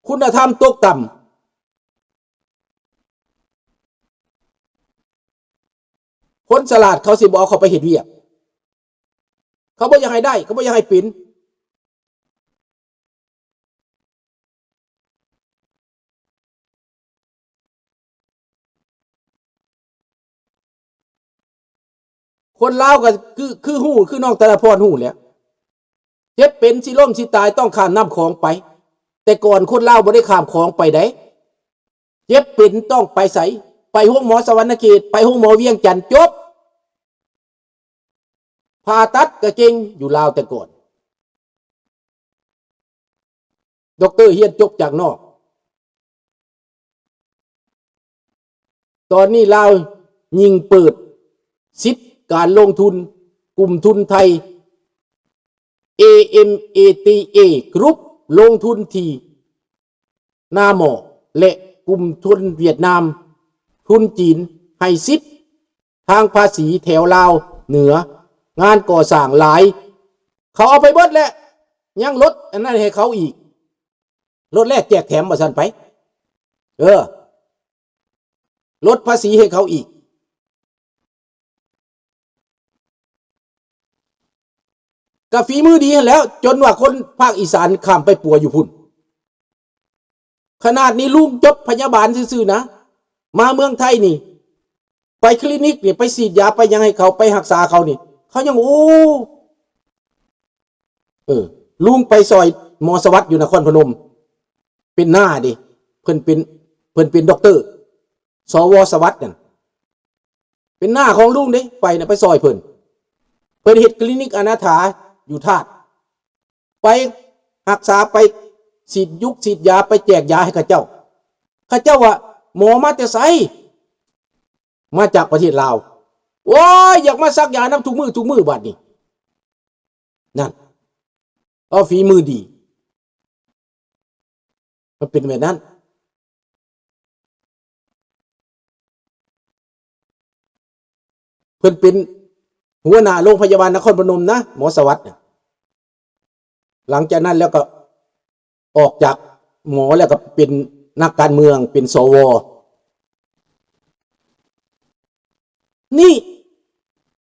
ຄຸນນະທຳຕົກຕ່ຳ. ຄົນສະຫຼາດເຂົາຊິບໍ່ເອົາເຂົ້າໄປເຮັດວຽກ. ເຂົາບໍ່ຢາກໃຫ້ໄດ້, ເຂົາບໍ່ຢາກໃຫ້ເປັນ. ຄົນລາວກໍຄື ຄືຮູ້ ຄືນ້ອງຕະລະພອນຮູ້ແຫຼະ. ເຈັບເປັນ ຊິລົ້ມ ຊິຕາຍ ຕ້ອງຂ້າມນ້ຳຂອງໄປ. ແຕ່ກ່ອນຄົນລາວບໍ່ໄດ້ຂ້າມຂອງໄປໃດ. ເຈັບເປັນຕ້ອງໄປໃສ? ໄປໂຮງໝໍສະຫວັນນະເຂດ, ໄປໂຮງໝໍວຽງຈັນ, ຈົບ. ຜ່າຕັດກໍເກັ່ງຢູ່ລາວແຕ່ກ່ອນ. ດັອກເຕີຮຽນຈົບຈາກນອກ. ຕອນນີ້ລາວຍິ່ງເປີດສິດການລົງທຶນ, ກຸ່ມທຶນໄທ ເອເອັມເອທີເອ Group ລົງທຶນທີ່ນາໝໍ້ ແລະ ກຸ່ມທຶນຫວຽດນາມ, ທຶນຈີນ ໃຫ້ສິດທາງພາສີແຖວລາວເໜືອ, ງານກໍ່ສ້າງຫຼາຍ ເຂົາເອົາໄປເບິດແລ້ວ, ຍັງລົດອັນນັ້ນໃຫ້ເຂົາອີກ. ລົດແລກແຈກແຖມວ່າຊັ້ນໄປ. ເອີ ລົດພາສີໃຫ້ເຂົາອີກ. ກະຝີມືດີຫັ້ນແຫຼ້ວ, ຈົນວ່າຄົນພາກອີສານຂ້າມໄປປົວຢູ່ພຸ້ນ. ຂະໜາດນີ້ລຸງຈົບພະຍາບານຊື່ໆນະ, ມາເມືອງໄທນີ້ ໄປຄລີນິກນີ້ ໄປສີດຢາ ໄປຫຍັງໃຫ້ເຂົາ, ໄປຮັກສາເຂົານີ້ ເຂົາຍັງ ໂອ້ ເອີ ລຸງໄປຊ່ອຍໝໍສະຫວັດຢູ່ນະຄອນພະນົມ ເປັນນ້າເດ້. ເພິ່ນເປັນ ເພິ່ນເປັນດັອກເຕີ ສວ ສະຫວັດນັ້ນ ເປັນນ້າຂອງລຸງເດ້. ໄປນະ ໄປຊ່ອຍເພິ່ນ, ເພິ່ນເຮັດຄລີນິກອະນາຖາຢູ່ທາດ. ໄປຮັກສາ ໄປສີດຍຸກສີດຢາ ໄປແຈກຢາໃຫ້ເຂົາເຈົ້າ. ເຂົາເຈົ້າວ່າ ໝໍມາແຕ່ໃສ? ມາຈາກປະເທດລາວ. ໂອ້ຍ ຢາກມາສັກຢານຳທຸກມື້ທຸກມື້ບາດນີ້. ນັ້ນ ເອົາ ຝີມືດີ. ມັນເປັນແບບນັ້ນ. ເພິ່ນເປັນຫົວໜ້າໂຮງພະຍາບານນະຄອນພະນົມນະ ໝໍສະຫວັດນະ. ຫຼັງຈາກນັ້ນແລ້ວກໍອອກຈາກໝໍແລ້ວກໍເປັນນັກການເມືອງ ເປັນ ສວ. ນີ້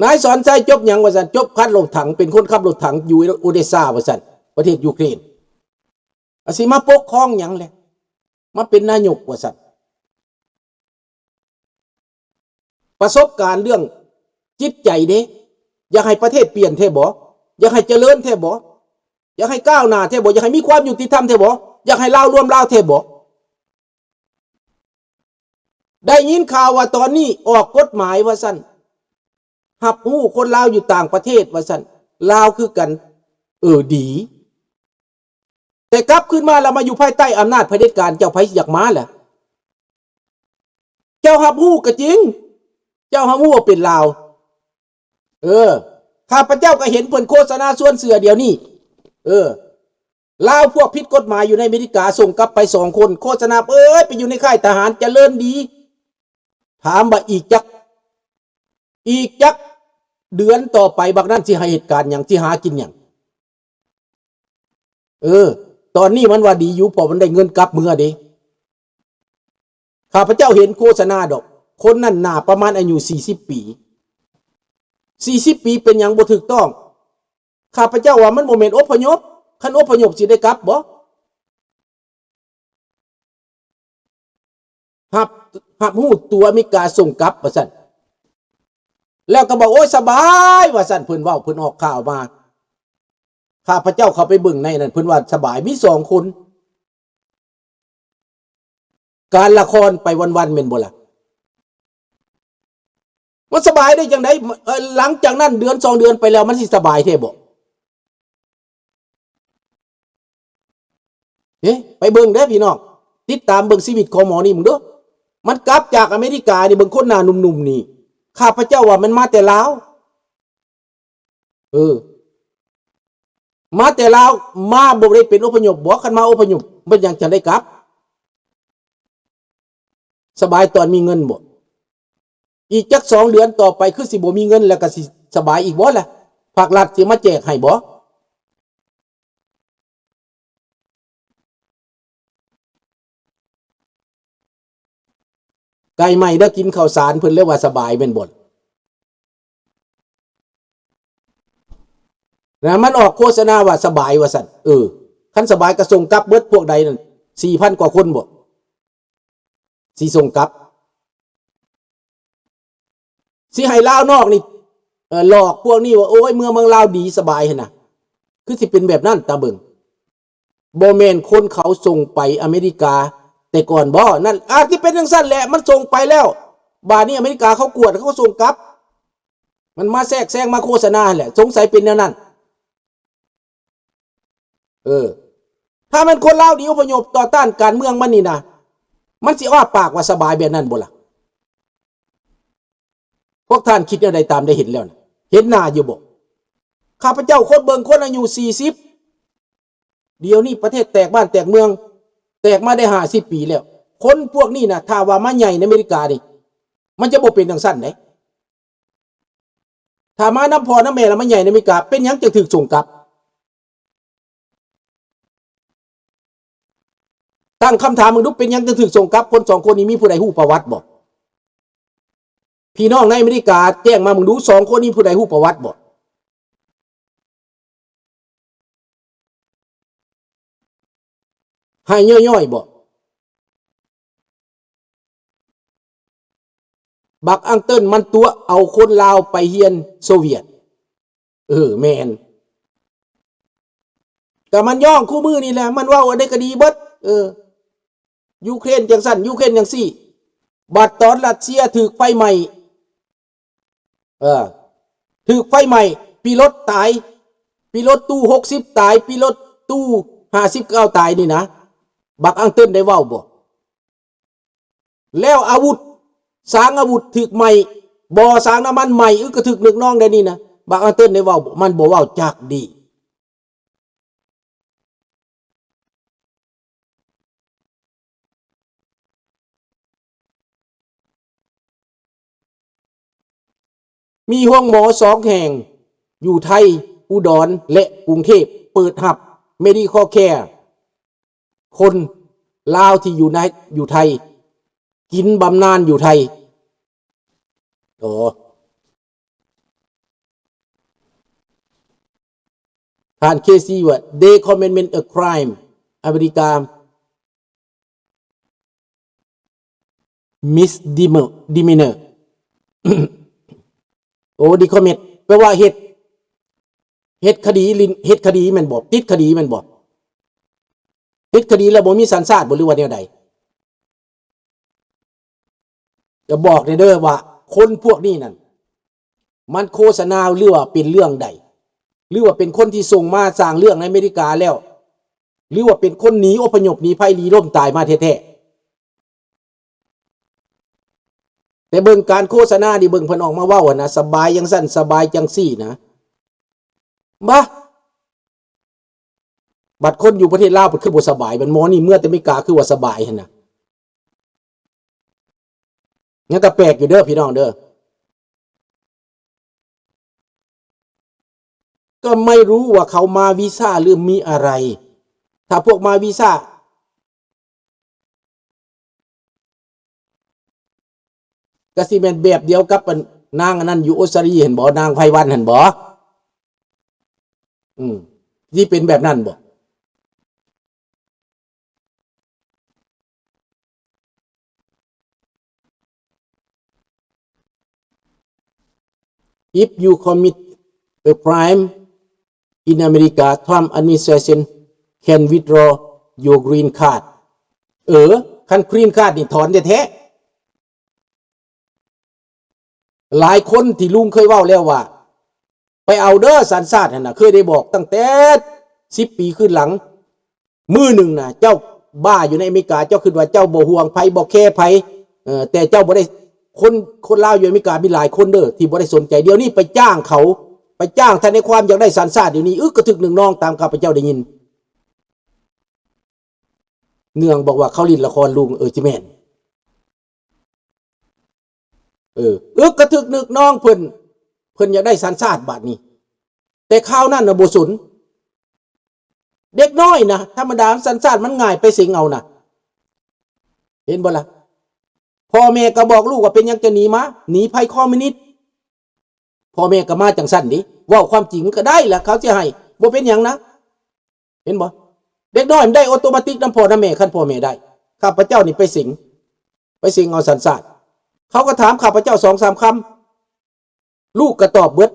ນາຍສອນໄຊຈົບຫຍັງວ່າຊັ້ນ? ຈົບຂັບລົດຖັງ, ເປັນຄົນຂັບລົດຖັງຢູ່ໂອເດຊາວ່າຊັ້ນ, ປະເທດຢູເຄຣນ. ອາ ຊິມາປົກຄອງຫຍັງແຫຼະ? ມາເປັນນາຍົກວ່າຊັ້ນ. ປະສົບການເລື່ອງຈິດໃຈເດ້. ຢາກໃຫ້ປະເທດປ່ຽນແທ້ບໍ? ຢາກໃຫ້ຈະເລີນແທ້ບໍ? ຢາກໃຫ້ກ້າວໜ້າແທ້ບໍ? ຢາກໃຫ້ມີຄວາມຍຸຕິທຳແທ້ບໍ? ຢາກໃຫ້ລາວລວມລາວແທ້ບໍ? ໄດ້ຍິນຂ່າວວ່າຕອນນີ້ອອກກົດໝາຍວ່າຊັ້ນ, ຮັບຮູ້ຄົນລາວຢູ່ຕ່າງປະເທດວ່າຊັ້ນ, ລາວຄືກັນ. ເອີ ດີ. ແຕ່ກັບຄືນມາແລ້ວມາຢູ່ພາຍໃຕ້ອຳນາດຜະເດັດການ, ເຈົ້າໃຜຢາກມາລະ? ເຈົ້າຮັບຮູ້ກໍຈິງ, ເຈົ້າຮັບຮູ້ວ່າເປັນລາວ. ເອີ ຂ້າພະເຈົ້າກໍເຫັນເພິ່ນໂຄສະນາຊວນເຊື່ອດຽວນີ້. ເອີ ລາວພວກຜິດກົດໝາຍຢູ່ໃນອາເມລິກາສົ່ງກັບໄປສອງຄົນ, ໂຄສະນາ ເອີຍ ໄປຢູ່ໃນຄ້າຍທະຫານຈະເລີນດີ. ຖາມວ່າອີກຈັກ ອີກຈັກເດືອນຕໍ່ໄປ ບັກນັ້ນຊິໃຫ້ເຮັດການຫຍັງ? ຊິຫາກິນຫຍັງ? ເອີ ຕອນນີ້ມັນວ່າດີຢູ່ ເພາະມັນໄດ້ເງິນກັບເມືອເດ້. ຂ້າພະເຈົ້າເຫັນໂຄສະນາດອກ, ຄົນນັ້ນໜ້າປະມານອາຍຸສີ່ສິບປີ. ສີ່ສິບປີເປັນຫຍັງບໍ່ຖືກຕ້ອງ? ຂ້າພະເຈົ້າວ່າມັນບໍ່ແມ່ນອົບພະຍົບ, ຄັນອົບພະຍົບຊິໄດ້ກັບບໍ່? ຮັບ ຮັບຮູ້ຕົວອາເມລິກາສົ່ງກັບວ່າຊັ້ນ. ແລ້ວກໍບອກ ໂອ້ຍ ສະບາຍວ່າຊັ້ນ, ເພິ່ນເວົ້າ ເພິ່ນອອກຂ່າວມາ. ຂ້າພະເຈົ້າເຂົ້າໄປເບິ່ງໃນນັ້ນ, ເພິ່ນວ່າສະບາຍ, ມີສອງຄົນ. ການລະຄອນໄປວັນໆ ແມ່ນບໍ່ລະ? ມັນສະບາຍໄດ້ຈັ່ງໃດ? ເອີ ຫຼັງຈາກນັ້ນເດືອນສອງເດືອນໄປແລ້ວ ມັນຊິສະບາຍແທ້ບໍ່? ເອີ ໄປເບິ່ງເດີພີ່ນ້ອງ, ຕິດຕາມເບິ່ງຊີວິດຂອງໝໍນີ້ເບິ່ງເດີ. ມັນກັບຈາກອາເມລິການີ້, ເບິ່ງຄົນໜ້າໜຸ່ມໆນີ້, ຂ້າພະເຈົ້າວ່າມັນມາແຕ່ລາວ. ເອີ ມາແຕ່ລາວ, ມາບໍ່ໄດ້ເປັນອົບພະຍົບບໍ? ຄັນມາອົບພະຍົບ ເປັນຫຍັງຈັ່ງໄດ້ກັບ? ສະບາຍຕອນມີເງິນບໍ? ອີກຈັກສອງເດືອນຕໍ່ໄປ ຄືຊິບໍ່ມີເງິນ ແລ້ວກໍຊິສະບາຍອີກບໍລະ? ພາກລັດຊິມາແຈກໃຫ້ບໍ? ໄກ່ໃໝ່ເດີ ກິນເຂົ້າສານ ເພິ່ນເລີຍວ່າສະບາຍແມ່ນບໍ່ລະ? ນະ ມັນອອກໂຄສະນາວ່າສະບາຍວ່າຊັ້ນ. ເອີ ຄັນສະບາຍກໍສົ່ງກັບເບິດ ພວກໃດນັ້ນ ສີ່ພັນກວ່າຄົນບໍ ຊິສົ່ງກັບ. ຊິໃຫ້ລາວນອກນີ້ ເອີ ຫຼອກພວກນີ້ວ່າ ໂອ້ຍ ເມືອເມືອງລາວດີສະບາຍຫັ້ນນະ. ຄືຊິເປັນແບບນັ້ນ ຕາເບິ່ງ. ບໍ່ແມ່ນຄົນເຂົາສົ່ງໄປອາເມລິກາແຕ່ກ່ອນບໍ? ນັ້ນອາດຊິເປັນຈັ່ງຊັ້ນແຫຼະ ມັນສົ່ງໄປແລ້ວ ບາດນີ້ອາເມລິກາເຂົາກວດ ເຂົາກໍສົ່ງກັບ. ມັນມາແຊກແຊງ ມາໂຄສະນາຫັ້ນແຫຼະ ສົງໄສເປັນແນວນັ້ນ. ເອີ ຖ້າແມ່ນຄົນລາວໜີອະພະຍົບຕໍ່ຕ້ານການເມືອງມັນນີ້ນະ ມັນຊິອ້າປາກວ່າສະບາຍແບບນັ້ນບໍ່ລະ? ພວກທ່ານຄິດແນວໃດຕາມໄດ້ເຫັນແລ້ວນະ? ເຫັນໜ້າຢູ່ບໍ່? ຂ້າພະເຈົ້າຄົນເບິ່ງ ຄົນອາຍຸສີ່ສິບ ດຽວນີ້ປະເທດແຕກບ້ານແຕກເມືອງ ແຕກມາໄດ້ຫ້າສິບປີແລ້ວ. ຄົນພວກນີ້ນະ ຖ້າວ່າມາໃຫຍ່ໃນອາເມລິການີ້ ມັນຈະບໍ່ເປັນຈັ່ງຊັ້ນເດ້. ຖ້າມານຳພໍ່ນຳແມ່ແລ້ວມາໃຫຍ່ໃນອາເມລິກາ ເປັນຫຍັງຈຶ່ງຖືກສົ່ງກັບ? ຕັ້ງຄຳຖາມເບິ່ງດູ ເປັນຫຍັງຈຶ່ງຖືກສົ່ງກັບ? ຄົນສອງຄົນນີ້ມີຜູ້ໃດຮູ້ປະຫວັດບໍ່? ພີ່ນ້ອງໃນອາເມລິກາແຈ້ງມາເບິ່ງດູ ສອງຄົນນີ້ຜູ້ໃດຮູ້ປະຫວັດບໍ່? ໃຫ້ຍ່ອຍໆບໍ? ບັກອັງເຕີນມັນຕົວະເອົາຄົນລາວໄປຮຽນໂຊວຽດ. ເອີ ແມ່ນ. ກະມັນຍ້ອງຄູ່ມື້ນີ້ແຫຼະ ມັນເວົ້າອັນໃດກໍດີເບິດ. ເອີ ຢູເຄຣນຈັ່ງຊັ້ນ ຢູເຄຣນຈັ່ງຊີ້. ບັດຕອນຣັດເຊຍຖືກໄຟໄໝ້ ເອີ ຖືກໄຟໄໝ້ ປີໂລດຕາຍ ປີໂລດຕູ້ຫົກສິບຕາຍ ປີໂລດຕູ້ຫ້າສິບເກົ້າຕາຍນີ້ນະ ບັກອັງເຕີນໄດ້ເວົ້າບໍ່? ແລ້ວອາວຸດ ສາງອາວຸດຖືກໄໝ້ ບໍ່ສາງນ້ຳມັນໄໝ້ ອຶກກະທຶກນຶກນອງໄດ້ນີ້ນະ ບັກອັງເຕີນໄດ້ເວົ້າບໍ່? ມັນບໍ່ເວົ້າຈັກດີ້. ມີໂຮງໝໍສອງແຫ່ງຢູ່ໄທ ອຸດອນ ແລະ ກຸງເທບ ເປີດຮັບ Medicare ຄົນລາວທີ່ຢູ່ໃນ ຢູ່ໄທ ກິນບຳນານຢູ່ໄທ. ໂອ້ ທ່ານເຄຊີວ່າ Decommitment a crime ອາເມລິກາ misdemeanor ໂອ້ decommit ແປວ່າເຮັດ ເຮັດຄະດີຫຼິ້ນ ເຮັດຄະດີແມ່ນບໍ່? ຕິດຄະດີແມ່ນບໍ່? ຕິດຄະດີແລ້ວບໍ່ມີສັນຊາດບໍ່ ຫຼືວ່າແນວໃດ? ຈະບອກແດ່ເດີວ່າຄົນພວກນີ້ນັ້ນ ມັນໂຄສະນາ ຫຼືວ່າເປັນເລື່ອງໃດ ຫຼືວ່າເປັນຄົນທີ່ສົ່ງມາສ້າງເລື່ອງໃນອາເມລິກາແລ້ວ ຫຼືວ່າເປັນຄົນໜີອົບພະຍົບໜີໄພ ຫຼີລົມຕາຍມາແທ້ໆ. ແຕ່ເບິ່ງການໂຄສະນານີ້ ເບິ່ງເພິ່ນອອກມາເວົ້າຫັ້ນນະ ສະບາຍຈັ່ງຊັ້ນ ສະບາຍຈັ່ງຊີ້ນະ ບາ ບັດຄົນຢູ່ປະເທດລາວ ເພິ່ນຄືບໍ່ສະບາຍ ບັດໝໍນີ້ເມືອແຕ່ອາເມລິກາ ຄືວ່າສະບາຍຫັ້ນນະ. ຍັງກະແປກຢູ່ເດີພີ່ນ້ອງເດີ. ກໍไม่รู้ว่าเขามาวีซ่าหรือมีอะไร ถ้าพวกมาวีซ่า ก็สิแม่นแบบเดียวกับอันนางอันนั้นอยู่ออสเตรเลียหั้นบ่ นางไพวันหั้นบ่ อืม สิเป็นแบบนั้นบ่? If you commit a crime in America, Trump administration can withdraw your green card. ເອີ ຄັນ green card ນີ້ຖອນແທ້ໆ. ຫຼາຍຄົນທີ່ລຸງເຄີຍເວົ້າແລ້ວວ່າ ໄປເອົາເດີສັນຊາດຫັ້ນນະ ເຄີຍໄດ້ບອກຕັ້ງແຕ່ສິບປີຄືນຫຼັງ. ມື້ໜຶ່ງນະ ເຈົ້າບ້າຢູ່ໃນອາເມລິກາ ເຈົ້າຄິດວ່າເຈົ້າບໍ່ຫ່ວງໃຜ ບໍ່ແຄໃຜ ເອີ ແຕ່ເຈົ້າບໍ່ໄດ້ ຄົນ ຄົນລາວຢູ່ອາເມລິກາມີຫຼາຍຄົນເດີທີ່ບໍ່ໄດ້ສົນໃຈ. ດຽວນີ້ໄປຈ້າງເຂົາ ໄປຈ້າງທະນາຍຄວາມ ຢາກໄດ້ສັນຊາດດຽວນີ້ ອຶກກະທຶກໜຶກໜອງ ຕາມຂ້າພະເຈົ້າໄດ້ຍິນ. ເນື່ອງບອກວ່າເຂົາຫຼິ້ນລະຄອນລຸງ ເອີ ຊິແມ່ນ ເອີ ອຶກກະທຶກນຶກນອງເພິ່ນ ເພິ່ນຢາກໄດ້ສັນຊາດບາດນີ້ ແຕ່ຄາວນັ້ນນະບໍ່ສົນ ເດັກນ້ອຍນະ ທຳມະດາສັນຊາດມັນງ່າຍ ໄປເສັງເອົານະ ເຫັນບໍ່ລະ? ພໍ່ແມ່ກໍບອກລູກວ່າ ເປັນຫຍັງຈະໜີມາ? ໜີໄພຄອມມິວນິດ. ພໍ່ແມ່ກໍມາຈັ່ງຊັ້ນເດ້. ເວົ້າຄວາມຈິງກໍໄດ້ລະ ເຂົາຊິໃຫ້ ບໍ່ເປັນຫຍັງນະ. ເຫັນບໍ່? ເດັກນ້ອຍມັນໄດ້ໂອໂຕມາຕິກນຳພໍ່ນຳແມ່ ຄັນພໍ່ແມ່ໄດ້. ຂ້າພະເຈົ້ານີ້ໄປເສັງ ໄປເສັງເອົາສັນຊາດ. ເຂົາກໍຖາມຂ້າພະເຈົ້າສອງສາມຄຳ. ລູກກໍຕອບເບິດ.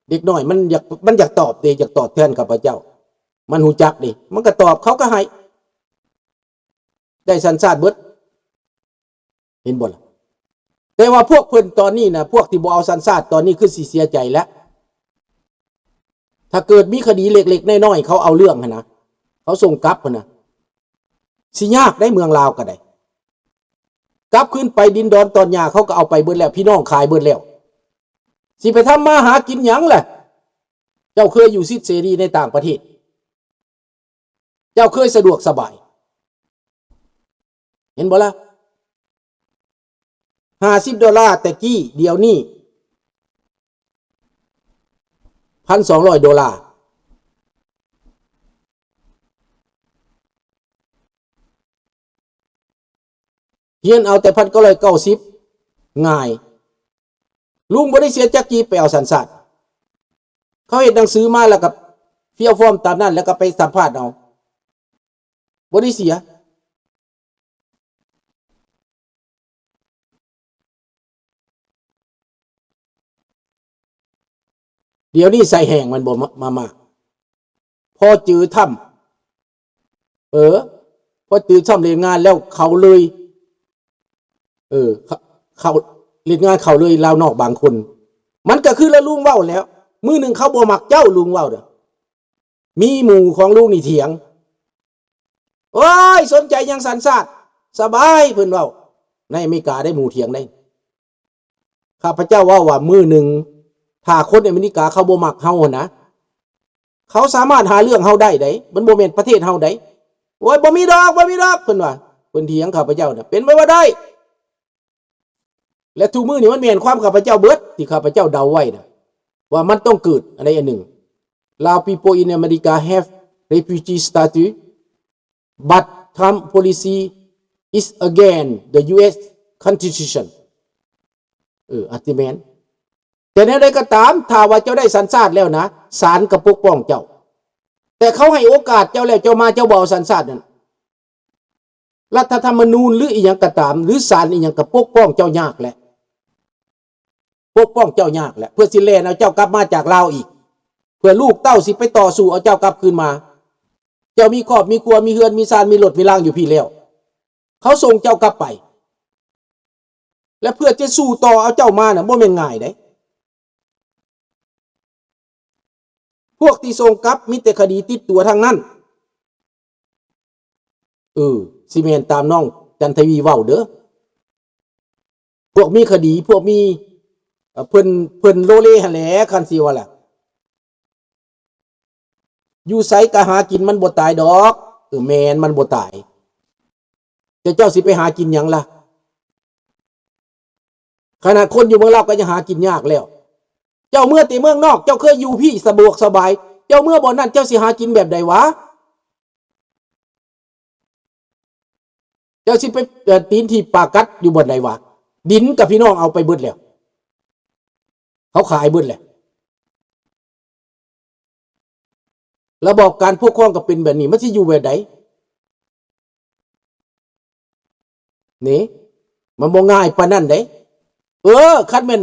ເດັກນ້ອຍມັນຢາກ ມັນຢາກຕອບເດ້ ຢາກຕອບແທນຂ້າພະເຈົ້າ. ມັນຮູ້ຈັກເດ້ ມັນກໍຕອບ ເຂົາກໍໃຫ້ ໄດ້ສັນຊາດເບິດ. ເຫັນບໍ່ລະ? ແຕ່ວ່າພວກເພິ່ນຕອນນີ້ນະ ພວກທີ່ບໍ່ເອົາສັນຊາດຕອນນີ້ ຄືຊິເສຍໃຈແລ້ວ. ຖ້າເກີດມີຄະດີເລັກໆນ້ອຍໆ ເຂົາເອົາເລື່ອງຫັ້ນນະ ເຂົາສົ່ງກັບຫັ້ນນະ ຊິຍາກໃດ ເມືອງລາວກໍໄດ້. ກັບຄືນໄປ ດິນດອນຕອນຫຍ້າເຂົາກໍເອົາໄປເບິດແລ້ວ ພີ່ນ້ອງຂາຍເບິດແລ້ວ. ຊິໄປທຳມາຫາກິນຫຍັງລະ? ເຈົ້າເຄີຍຢູ່ສິດເສລີໃນຕ່າງປະເທດ ເຈົ້າເຄີຍສະດວກສະບາຍ ເຫັນບໍ່ລະ? ຫ້າສິບໂດລາແຕ່ກີ້ ດຽວນີ້ ພັນສອງຮ້ອຍໂດລາ. ຮຽນເອົາແຕ່ພັນເກົ້າຮ້ອຍເກົ້າສິບ ງ່າຍ. ລຸງບໍ່ໄດ້ເສຍຈັກກີບໄປເອົາສັນຊາດ. ເຂົາເຮັດໜັງສືມາແລ້ວກໍເຟຍຟອມຕາມນັ້ນ ແລ້ວກໍໄປສຳພາດເອົາ. ບໍ່ໄດ້ເສຍ. ດຽວນີ້ໃສ່ແຫ້ງມັນບໍ່ມາ ມາ ມາ ພໍເຈີທຳ ເອີ ພໍເຈີທຳເລນງານແລ້ວເຂົາເລີຍ ເອີ ເຂົາ ເຂົາເລນງານເຂົາເລີຍລາວນອກບາງຄົນ. ມັນກໍຄືລະລຸງເວົ້າແລ້ວ ມື້ໜຶ່ງເຂົາບໍ່ມັກເຈົ້າ ລຸງເວົ້າເດີ້. ມີໝູ່ຂອງລຸງນີ້ຖຽງ ໂອ້ຍ ສົນໃຈຫຍັງສັນຊາດ ສະບາຍ ເພິ່ນເວົ້າ. ໃນອາເມລິກາໄດ້ໝູ່ຖຽງໄດ້. ຂ້າພະເຈົ້າເວົ້າວ່າ ມື້ໜຶ່ງ ຖ້າຄົນອາເມລິກາເຂົາບໍ່ມັກເຮົາຫັ້ນນະ ເຂົາສາມາດຫາເລື່ອງເຮົາໄດ້ໃດ໋ ມັນບໍ່ແມ່ນປະເທດເຮົາໃດ໋. ໂອ້ຍ ບໍ່ມີດອກ ບໍ່ມີດອກ ເພິ່ນວ່າ ເພິ່ນຖຽງຂ້າພະເຈົ້ານະ ເປັນໄປບໍ່ໄດ້. ແລະ ທຸກມື້ນີ້ມັນແມ່ນຄວາມຂ້າພະເຈົ້າເບິດ ທີ່ຂ້າພະເຈົ້າເດົາໄວ້ນະ ວ່າມັນຕ້ອງເກີດອັນໃດອັນໜຶ່ງ. Lao people in America have refugee status, but Trump policy is against the U S Constitution. ເອີ ອາດຈະແມ່ນ. ແຕ່ແນວໃດກໍຕາມ ຖ້າວ່າເຈົ້າໄດ້ສັນຊາດແລ້ວນະ ສານກໍປົກປ້ອງເຈົ້າ. ແຕ່ເຂົາໃຫ້ໂອກາດເຈົ້າແລ້ວ ເຈົ້າມາ ເຈົ້າບໍ່ເອົາສັນຊາດນັ້ນ ລັດຖະທຳມະນູນ ຫຼື ອີ່ຫຍັງກໍຕາມ ຫຼື ສານອີ່ຫຍັງກໍປົກປ້ອງເຈົ້າຍາກແຫຼະ ປົກປ້ອງເຈົ້າຍາກແຫຼະ ເພື່ອຊິແລ່ນເອົາເຈົ້າກັບມາຈາກລາວອີກ ເພື່ອລູກເຕົ້າຊິໄປຕໍ່ສູ້ເອົາເຈົ້າກັບຄືນມາ. ເຈົ້າມີຄອບມີຄົວ ມີເຮືອນມີຊານ ມີລົດມີລາງຢູ່ພີ້ແລ້ວ ເຂົາສົ່ງເຈົ້າກັບໄປ ແລະ ເພື່ອຈະສູ້ຕໍ່ເອົາເຈົ້າມານະ ບໍ່ແມ່ນງ່າຍເດ້. ພວກທີ່ສົ່ງກັບມີແຕ່ຄະດີຕິດຕົວທັງນັ້ນ. ເອີ ຊິແມ່ນຕາມນ້ອງຈັນທະວີເວົ້າເດີ້. ພວກມີຄະດີ ພວກມີ ເອີ ເພິ່ນ ເພິ່ນໂລເລຫັ້ນແຫຼະ ຄັນຊິວ່າລະ. ຢູ່ໃສກໍຫາກິນ ມັນບໍ່ຕາຍດອກ. ເອີ ແມ່ນ ມັນບໍ່ຕາຍ. ແຕ່ເຈົ້າຊິໄປຫາກິນຫຍັງລະ? ຂະໜາດຄົນຢູ່ເມືອງລາວກໍຍັງຫາກິນຍາກແລ້ວ. ເຈົ້າເມືອແຕ່ເມືອງນອກ ເຈົ້າເຄີຍຢູ່ພີ້ສະດວກສະບາຍ. ເຈົ້າເມືອບ່ອນນັ້ນ ເຈົ້າຊິຫາກິນແບບໃດຫວາ? ເຈົ້າຊິໄປ ເອີ ຕີນຖີບປາກັດຢູ່ບ່ອນໃດຫວາ? ດິນກໍພີ່ນ້ອງເອົາໄປເບິດແລ້ວ. ເຂົາຂາຍເບິດແລ້ວ. ລະບອບການປົກຄອງກໍເປັນແບບນີ້ ມັນຊິຢູ່ແບບໃດ? ນີ້ ມັນບໍ່ງ່າຍປານນັ້ນເດ້. ເອີ ຄັນແມ່ນ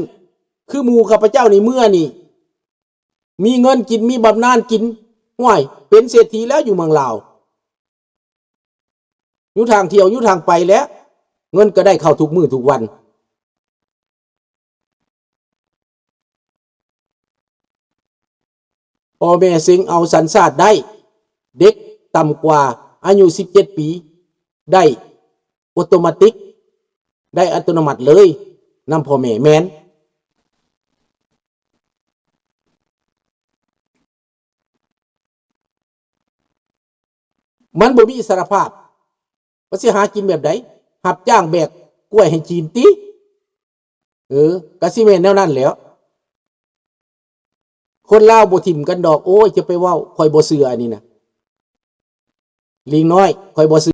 ຄືໝູ່ຂ້າພະເຈົ້ານີ້ ເມືອນີ້ ມີເງິນກິນ ມີບຳນານກິນ ຫ້ວຍ ເປັນເສດຖີແລ້ວຢູ່ເມືອງລາວ. ຢູ່ທາງທ່ຽວ ຢູ່ທາງໄປແຫຼະ ເງິນກໍໄດ້ເຂົ້າທຸກມື້ທຸກວັນ. ພໍ່ແມ່ເສັງເອົາສັນຊາດໄດ້ ເດັກຕ່ຳກວ່າອາຍຸສິບເຈັດປີ ໄດ້ໂອໂຕມາຕິກ ໄດ້ອັດຕະໂນມັດເລີຍນຳພໍ່ແມ່ ແມ່ນ. ມັນບໍ່ມີອິດສະຫຼະພາບ ມັນຊິຫາກິນແບບໃດ? ຮັບຈ້າງແບກກ້ວຍໃຫ້ຈີນຕິ? ເອີ ກະຊິແມ່ນແນວນັ້ນແຫຼ້ວ. ຄົນລາວບໍ່ຖິ້ມກັນດອກ. ໂອ້ຍ ຈະໄປເວົ້າ ຂ້ອຍບໍ່ເຊື່ອອັນນີ້ນະ. ລິງນ້ອຍ ຂ້ອຍບໍ່ເຊ